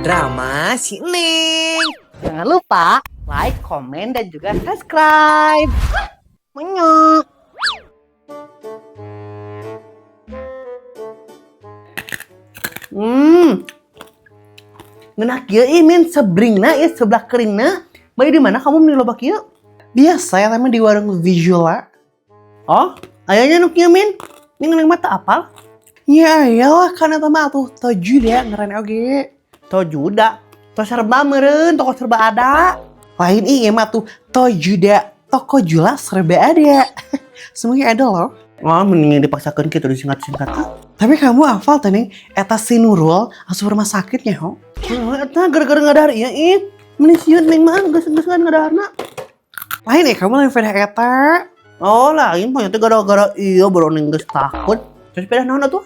Drama si Neng. Jangan lupa like, komen, dan juga subscribe. Menyok. Ngeunah kieu ih, Min, sebringna ieu sebelah keringna. Bari di mana kamu beli loba kieu? Biasa ya, tapi di warung Visuala. Oh, ayahnya nu kieu, Min. Ini ngeunah mah teu apal. Ya iyalah, karena eta mah atuh Tojuda ngaran oge. Tojuda. To serba meureun, toko serba ada. Lain ih mah tuh Tojuda, toko Jula serba ada. Semuanya ada loh. Oh, mending dipaksakan gitu disingkat-singkat. Tapi kamu hafal teh, Neng, eta si Nurul asup rumah sakitnya ho. Oh, eta gara-gara ngadahar ieu ih. Mending sieun Neng mah geus-geus ngadaharna. Lain eh kamu lain pedah eta. Oh, lain pokoknya teh gara-gara iya baru Neng geus takut. Terus pedah naon atuh?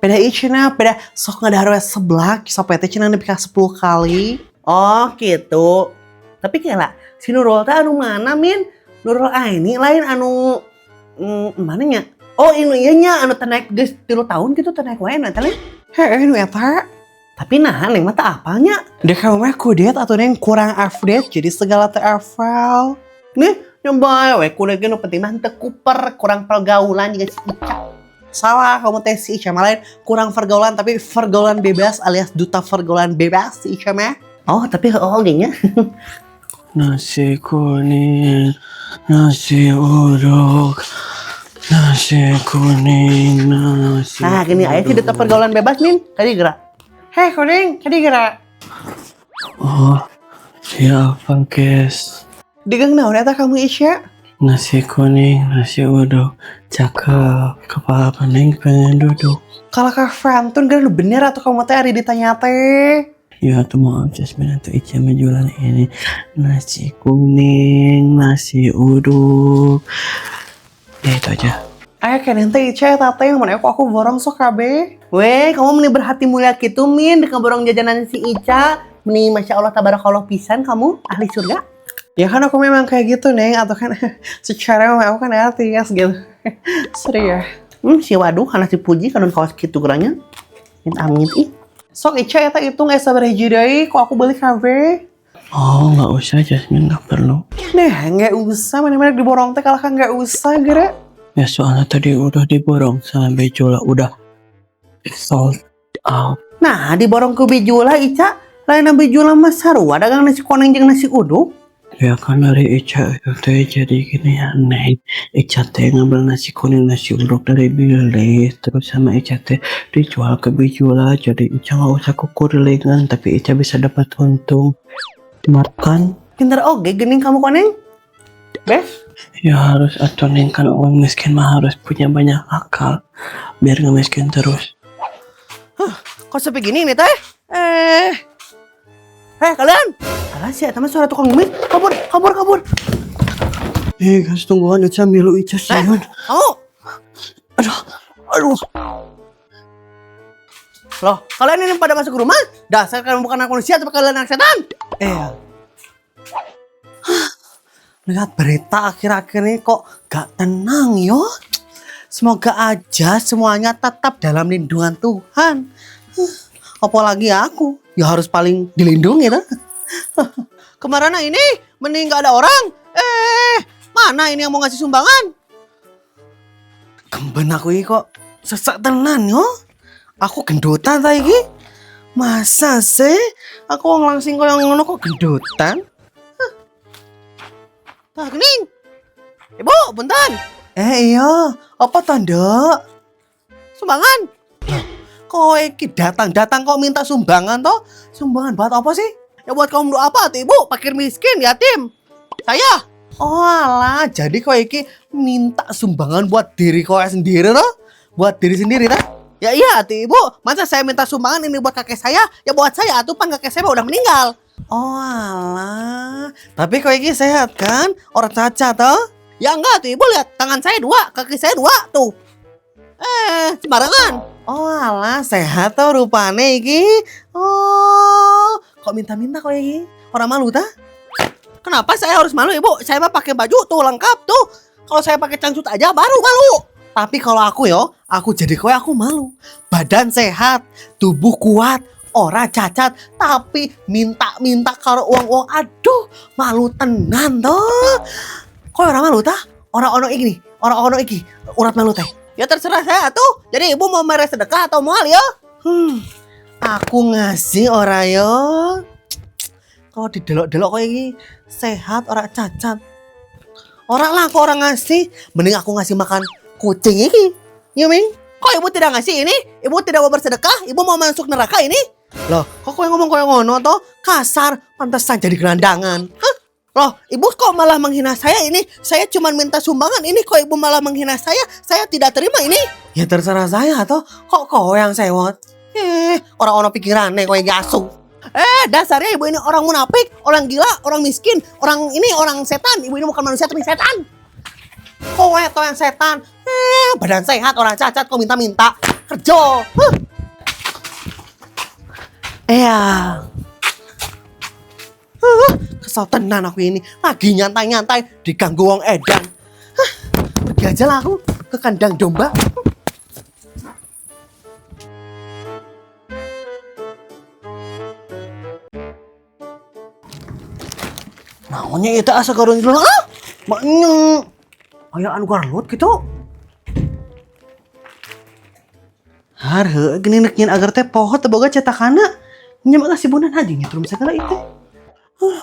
Pedah ieu cenah, pedah sok ngadahar we seblak sampai teh cenah nepi ka 10 kali. Oh, gitu. Tapi kela si Nurul teh anu mana, Min? Nurul Aini lain anu mana nya? Oh, ini iya nya anu teu naik geus 3 tahun gitu teu naik wae nu eta lain. Heeh, nu eta. Tapi nah Neng mah teu apalnya. Deh kamu mah kudet atau Neng kurang update jadi segala teu hafal. Nih, nyoba we kudet ge nu penting mah teu kuper, kurang pergaulan juga si Ica. Salah, kamu teh si Ica mah lain kurang pergaulan tapi pergaulan bebas alias duta pergaulan bebas si Ica mah. Oh, tapi oh ge nya. Nasi kuning, nasi uduk, nasi kuning, nasi. Nah, gini aya si duta pergaulan bebas, Min. Tadi gerak. Hei kuning, tadi gerak. Oh, siapa guys? Digang naon eta kamu Ica? Nasi kuning, nasi uduk, cakep, kepala pening pengen duduk. Kalau ke Fantun kan lu bener atau kamu teh ari ditanya teh? Ya tuh maaf Jasmine atau Ica menjualan ini nasi kuning, nasi uduk. Ya itu aja. Ayo kan nanti Ica eta teh yang mana aku borong sok kabeh. Weh, kamu meni berhati mulia gitu, Min, dengan borong jajanan si Ica. Meni Masya Allah tabarakallah pisan kamu ahli surga. Ya kan aku memang kayak gitu Neng, atau kan secara memang aku kan artis gitu. Sorry ya. Si waduh karena si puji kan kawas kitu geranya. Min amit ih. Sok Ica eta hitung sabaraha hiji deui, kok aku beli kabeh. Oh nggak usah Jasmine, nggak perlu. Nah, nggak usah, mana-mana diborong teh kalau kan nggak usah geura. Ya soalnya tadi udah diborong sama Bijula, udah sold out. Nah, diborong ke Bijula Ica, lain Bijula mah sarua dagang nasi kuning jeung nasi uduk. Ya kan dari Ica itu teh jadi gini ya Neng, Ica teh ngambil nasi kuning nasi uduk dari Billy, terus sama Ica teh dijual ke Bijula, jadi Ica nggak usah kukurilingan tapi Ica bisa dapat untung. Makan. Pinter oge gening kamu koneng. Bes? Ya harus atau Neng, kan orang miskin mah harus punya banyak akal biar nggak miskin terus. Hah, kok sepi gini nih teh? Kalian. Alah sih, eta mah suara tukang ngemis. Kabur, kabur, kabur. Guys, tungguan Ica milu Ica sieun. Kamu. Aduh, aduh. Loh, kalian ini pada masuk ke rumah? Dasar kalian bukan anak manusia, tapi kalian anak setan. Lihat berita akhir-akhir ini kok gak tenang yo. Semoga aja semuanya tetap dalam lindungan Tuhan. Apalagi aku, ya harus paling dilindungi tuh. Kemana ini? Mending gak ada orang. Mana ini yang mau ngasih sumbangan? Gemben aku ini kok sesak tenan yo. Aku gendutan ta iki? Masa sih? Aku wong langsing koyo ngono kok gendutan? Tah gening. Ibu, punten. Iya, apa to, Nduk? Sumbangan. Loh, kowe iki datang-datang kok minta sumbangan toh? Sumbangan buat apa sih? Ya buat kaum duafa tuh, Ibu, fakir miskin, yatim. Saya. Oh alah, jadi kowe iki minta sumbangan buat diri kowe sendiri toh? Buat diri sendiri toh? Ya iya tuh, Ibu. Masa saya minta sumbangan ini buat kakek saya? Ya buat saya atuh, pan kakek saya mah udah meninggal. Oh alah, tapi kowe iki sehat kan? Orang cacat toh? Ya enggak tuh, Ibu, lihat tangan saya dua, kaki saya dua tuh. Sembarangan. Oh alah, sehat toh rupane iki. Oh, kok minta-minta kowe iki? Orang malu ta? Kenapa saya harus malu, Ibu? Saya mah pakai baju tuh lengkap tuh. Kalau saya pakai cangcut aja baru malu. Tapi kalau aku yo, aku jadi kowe aku malu. Badan sehat, tubuh kuat, Ora cacat, tapi minta-minta karo wong-wong. Aduh, malu tenan toh. Kok ora malu tah? Ora ono iki nih, ora ono iki urat malu teh. Ya terserah saya tuh. Jadi ibu mau mere sedekah atau moal ya? Aku ngasih ora yo. Kalau didelok-delok kok iki sehat ora cacat. Ora lah, aku ora ngasih, mending aku ngasih makan kucing iki. Yo, Ming. Kok ibu tidak ngasih ini? Ibu tidak mau bersedekah? Ibu mau masuk neraka ini? Loh, kok kowe ngomong koyo ngono toh? Kasar, pantesan jadi gelandangan. Hah? Loh, ibu kok malah menghina saya ini? Saya cuma minta sumbangan ini, kok ibu malah menghina saya? Saya tidak terima ini. Ya terserah saya toh. Kok kowe yang sewot? Eh, ora ono pikirane kowe iki, asu. Eh, dasarnya ibu ini orang munafik, orang gila, orang miskin, orang ini orang setan. Ibu ini bukan manusia tapi setan. Kowe toh yang setan. Eh, badan sehat ora cacat kok minta-minta. Kerja. Huh. Iya. Huh, kesel tenan aku ini. Lagi nyantai-nyantai diganggu wong edan. Hah, pergi aja lah aku ke kandang domba. Naonnya itu asa garun ah, maknya aya anu garlut gitu. Har heuh geuning rek nyieun agar teh poho teu boga cetakanna. Nya mah si Bunda haji nyetrum segala itu.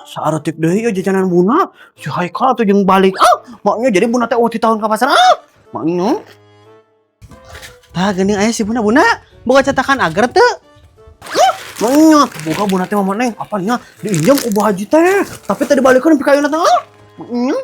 Saeutik deui ieu jajanan Bunda. Si Haikal atuh jeung balik. Ah, maknya jadi Bunda teh euweuh ti tahun ka pasar. Ah, maknya. Tah geuning aya si Bunda. Bunda, boga cetakan agar teu? Ah, maknya boga Bunda teh Mama Neng. Apa nya diinjem ku Bu Haji teh. Tapi tadi balikeun nepi ka ayeuna teh. Ah, maknya.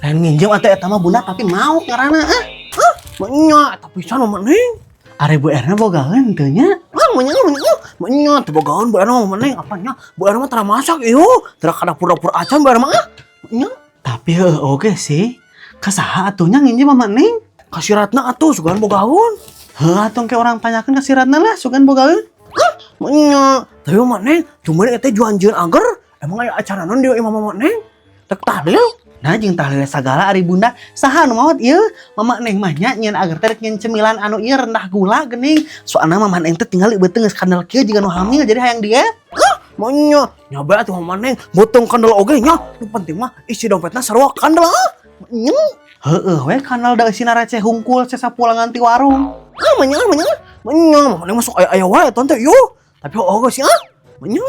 Lain nginjem atuh eta mah Bunda, tapi mau ngaranna ah. Ah, maknya eta pisan Mama Neng. Ari Bu Erna bogaeun teu nya? Ah, maknya maknya maknya teu bogaeun Bu Erna Mama Neng. Apa nya? Bu Erna mah tara masak ieu. Tara ka dapur-dapur acan Bu Erna mah. Ah, maknya. Tapi heuh oge sih. Ka saha atuh nya nginjem Mama Neng? Ka si Ratna atuh sugan bogaeun. Heuh atuh ke urang tanyakeun ka si Ratna lah sugan bogaeun. Ah, maknya. Tapi Mama Neng, cuman eta juan jieun agar. Emang aya acara naon di imah Mama Neng? Tek tahlil. Nah jeung tahlil sagala ari Bunda, saha anu maot ieu? Mama Neng mah nya nyieun agar teh rek nyieun cemilan anu ieu rendah gula geuning. Soalna Mama Neng teh tinggal beuteung geus kandel kieu jiga nu hamil jadi hayang diet. Ah, maknya nyoba atuh Mama Neng beuteung kandel oge nya. Nu penting mah isi dompetna sarua kandel ah. Maknya. Heueuh we kandel da eusina receh hungkul sesa pulangan ti warung. Ah, maknya maknya maknya Mama Neng masuk aya-aya wae atuh teh ieu. Tapi oge sih ah. Maknya.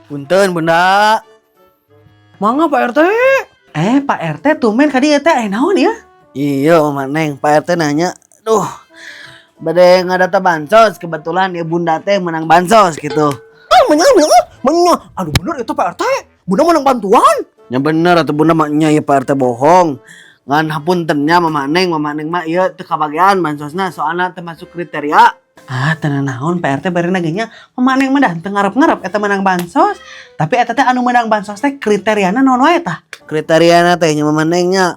Punten Bunda. Mangga Pak RT. Eh, Pak RT tumben ka dieu teh aya naon ya? Iya Mama Neng, Pak RT nanya, duh, bade ngadata bansos, kebetulan ya Bunda teh menang bansos gitu. Ah, maknya maknya maknya. Aduh bener itu Pak RT. Bunda menang bantuan. Ya bener atau Bunda maknya ya Pak RT bohong. Ngan hapuntennya Mama Neng mah ieu teu kabagian bansosna soalna termasuk kriteria. Ah, tenan naon Pak RT bari naganya Mama Neng mah dah teu ngarep-ngarep eta menang bansos. Tapi eta teh anu menang bansos teh kriteriana naon wae tah? Kriteriana teh nya Mama Neng nya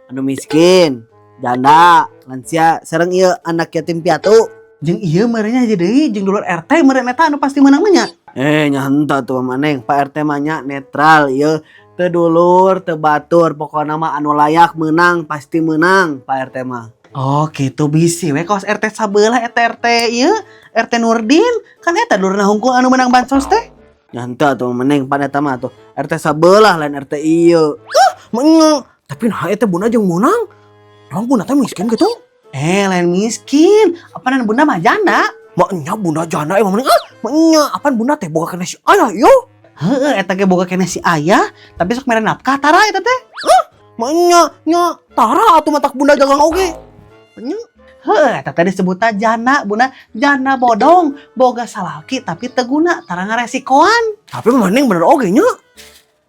anu miskin, janda, lansia, sareng ieu anak yatim piatu. Jeung ieu meureunnya aja deui jeung dulur RT meureun eta anu pasti menang mah nya. Eh nya henteu tuh Mama Neng, Pak RT mah nya netral ieu teu dulur, teu batur, pokona mah anu layak menang pasti menang Pak RT mah. Oh gitu bisi we kawas RT sabelah eta RT ieu RT Nurdin kan eta dulurna hungkul anu menang bansos teh. Nya henteu atuh Mama Neng, pan eta mah atuh RT sabelah lain RT ieu. Ah, maknya tapi nah eta Bunda jeung menang. Emang Bunda teh miskin gitu? Eh lain miskin, apaan Bunda mah janda? Maknya Bunda janda emang mending ah, maknya apaan Bunda teh boga keneh si ayah yo? Heeh, eta ge boga keneh si ayah, tapi sok mere nafkah tara eta teh. Ah, maknya nya tara atuh matak Bunda dagang oge. Maknya heuh eta teh disebutna janda, Bunda janda bodong, boga salaki tapi teu guna, tara ngaresikoan. Tapi mending bener oge nya.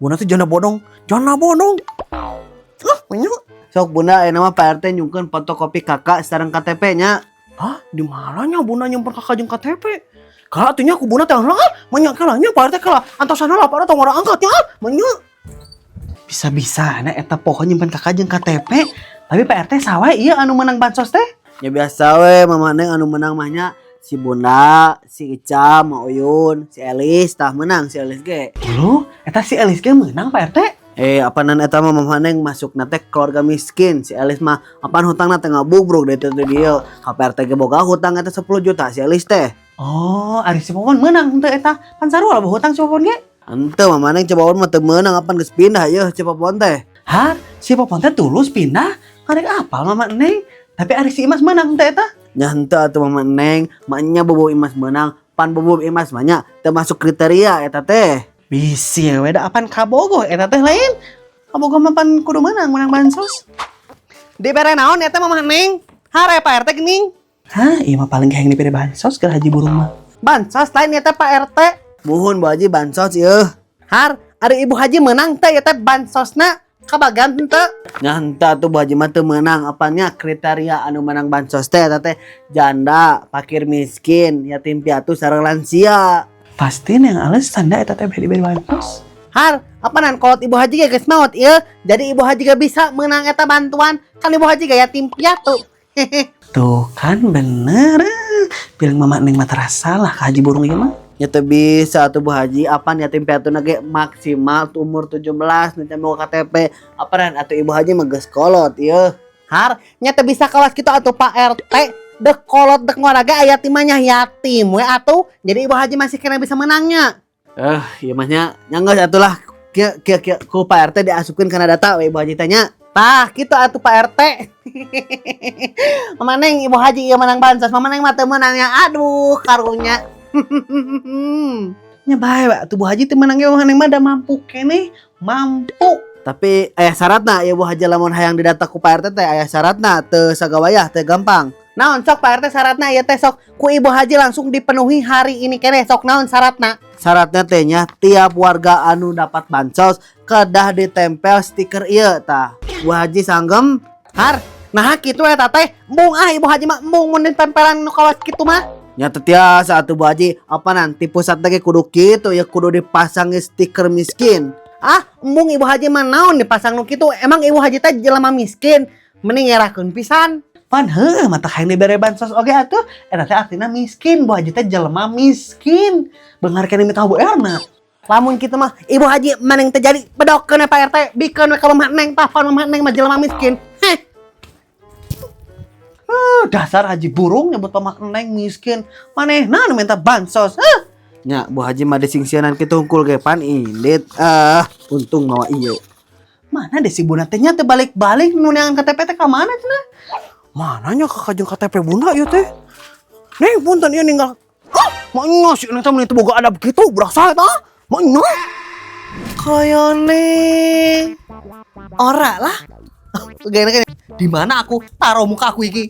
Bunda teh janda bodong, janda bodong. Ah, maknya. Sok Bunda ayeuna mah Pak RT nyungkeun fotokopi KK sareng KTP nya. Hah? Di mananya Bunda nyimpen KK jeung KTP? Kala atuh nya ku Bunda teh ah, manya kala nya Pak RT kala antosan heula Pak RT tong ora angkat nya, ah, manya. Bisa-bisa na eta poho nyimpen KK jeung KTP, tapi Pak RT saha ieu anu menang bansos teh? Ya biasa we Mama Neng anu menang mah nya si Bunda, si Ica, Ma Uyun, si Elis, tah menang si Elis ge. Loh, eta si Elis ge menang Pak RT? Eh, apaanan eta mah Mama Neng masuk teh keluarga miskin. Si Elis mah apaan hutangna teh ngabubruk dari teh dieu. Ka Pak RT ge boga hutang eta 10 juta si Elis teh. Oh, ari si Popon menang henteu eta? Pan sarua lah hutang si Popon ge. Henteu, Mama Neng, coba mah teu meunang, apan geus pindah yeuh si Popon teh. Hah? Si Popon teh tulus pindah? Karek apal Mama Neng. Tapi ari si Imas menang henteu eta? Nya henteu atuh, Mama Neng, maknya Bobo Imas menang, pan Bobo Imas mah nya teu masuk kriteria eta teh. Bisi we da apan kabogoh eta teh lain. Kabogoh mah pan kudu menang, menang bansos. Dibere naon eta Mama Neng? Hare Pak RT geuning. Hah, ieu mah paling hayang dibere bansos ke Haji Burung mah. Bansos lain eta Pak RT. Muhun, Bu Haji, bansos yeuh. Har, ari Ibu Haji menang teh eta bansosna kabagan henteu? Nya henteu atuh, Bu Haji mah teu meunang, apannya kriteria anu menang bansos teh eta teh janda, fakir miskin, yatim piatu sareng lansia. Pasti yang alasan da eta teh diberi bansos. Har, apanan kolot Ibu Haji ge geus maot ieu. Jadi Ibu Haji gak bisa menang eta bantuan. Kan Ibu Haji gak yatim piatu. Tuh kan bener. Bilang Mama Neng mah terasa lah ke Haji Burung ieu mah. Nya teu bisa atuh, Bu Haji, apan yatim piatu ge maksimal umur 17 nu can boga KTP. Apanan atuh Ibu Haji mah geus kolot ieu. Har, nya teu bisa kawas kitu atuh Pak RT. Dek kolot dek ngora ge aya yatim mah nya yatim we atuh. Jadi Ibu Haji masih kena bisa menangnya. Eh, ieu mah nya nya geus atuh lah. Kieu kieu kieu ku Pak RT diasupkeun kana data we Ibu Haji tanya. Tah, kitu atuh Pak RT. Mama Neng, Ibu Haji ieu menang bansos. Mama Neng mah teu meunangnya. Aduh, karunya. Nya bae we atuh Bu Haji teu menang ge Mama Neng mah da mampu keneh. Mampu. Tapi aya syaratna ya, Bu Haji, lamun hayang didata ku Pak RT teh aya syaratna, teu sagawayah, teu gampang. Naon sok Pak RT syaratna ieu teh, sok ku Ibu Haji langsung dipenuhi hari ini keneh, sok naon syaratna? Syaratnya teh nya tiap warga anu dapat bansos kedah ditempel stiker ieu tah. Bu Haji sanggem? Har, nah kitu eta teh, embung ah Ibu Haji mah, embung mun ditempelan nu kawas kitu mah. Nya teu tiasa atuh, Bu Haji, apa nanti pusat ge kudu kitu ya, kudu dipasang stiker miskin. Ah, embung Ibu Haji mah, naon dipasang nu kitu? Emang Ibu Haji teh jelema miskin? Mending nyerahkeun pisan. Pan heueuh mata hayang dibere bansos oge atuh. Eta teh artina miskin, Bu Haji teh jelema miskin. Beunghar keneh minta Bu Erna. Lamun kitu mah Ibu Haji maneng teh jadi bedokeun Pak RT, bikeun we ka Mama Neng tah, pan Mama Neng mah jelema miskin. Heh. Dasar Haji Burung nyebut Mama Neng miskin. Manehna nu minta bansos. Heh. Nya Bu Haji mah disingsieunan kitu hungkul ge pan indit. Ah, untung mawa ieu. Mana deh si Bunda teh nya teu balik-balik, nu neangan KTP teh ka mana cenah? Mananya kakak jeung KTP Bunda ieu teh? Neng, punten ieu ninggal. Hah? Maenya si Neng teh meni teu boga adab kitu, budak saha eta? Maenya. Koyone ora lah. Gak enak. Di mana aku taruh muka aku iki?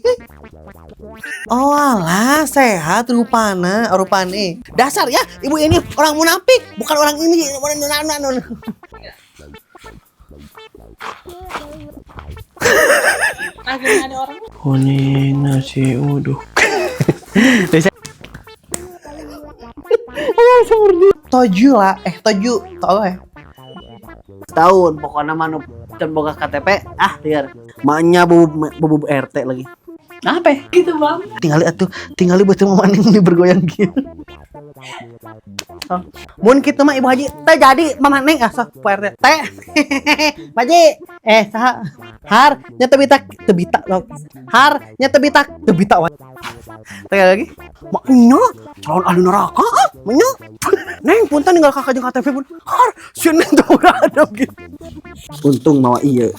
Oh alah, sehat rupana, rupane. Dasar ya, ibu ini orang munafik, bukan orang ini, orang orang. Kuning nasi uduk. Toju lah, eh toju, tau eh. Tahun pokoknya mah nu can boga KTP ah liar. Maknya bubu bubu RT lagi. Apa? Gitu banget. Tinggali atuh, tinggali betul Mama Neng ini bergoyang gitu. Oh. Mun kitu mah Ibu Haji teh jadi Mama Neng ah sok Pak RT teh. Pak Haji, eh saha? Har nya teu bita teu bita lo. Har nya teu bita teu bita wae. Teh lagi. Maknya calon ahli neraka ah, maknya. Neng, punten ninggal kakak jeung KTP pun. Har, si Neng teu boga adab gitu. Untung mawa ieu.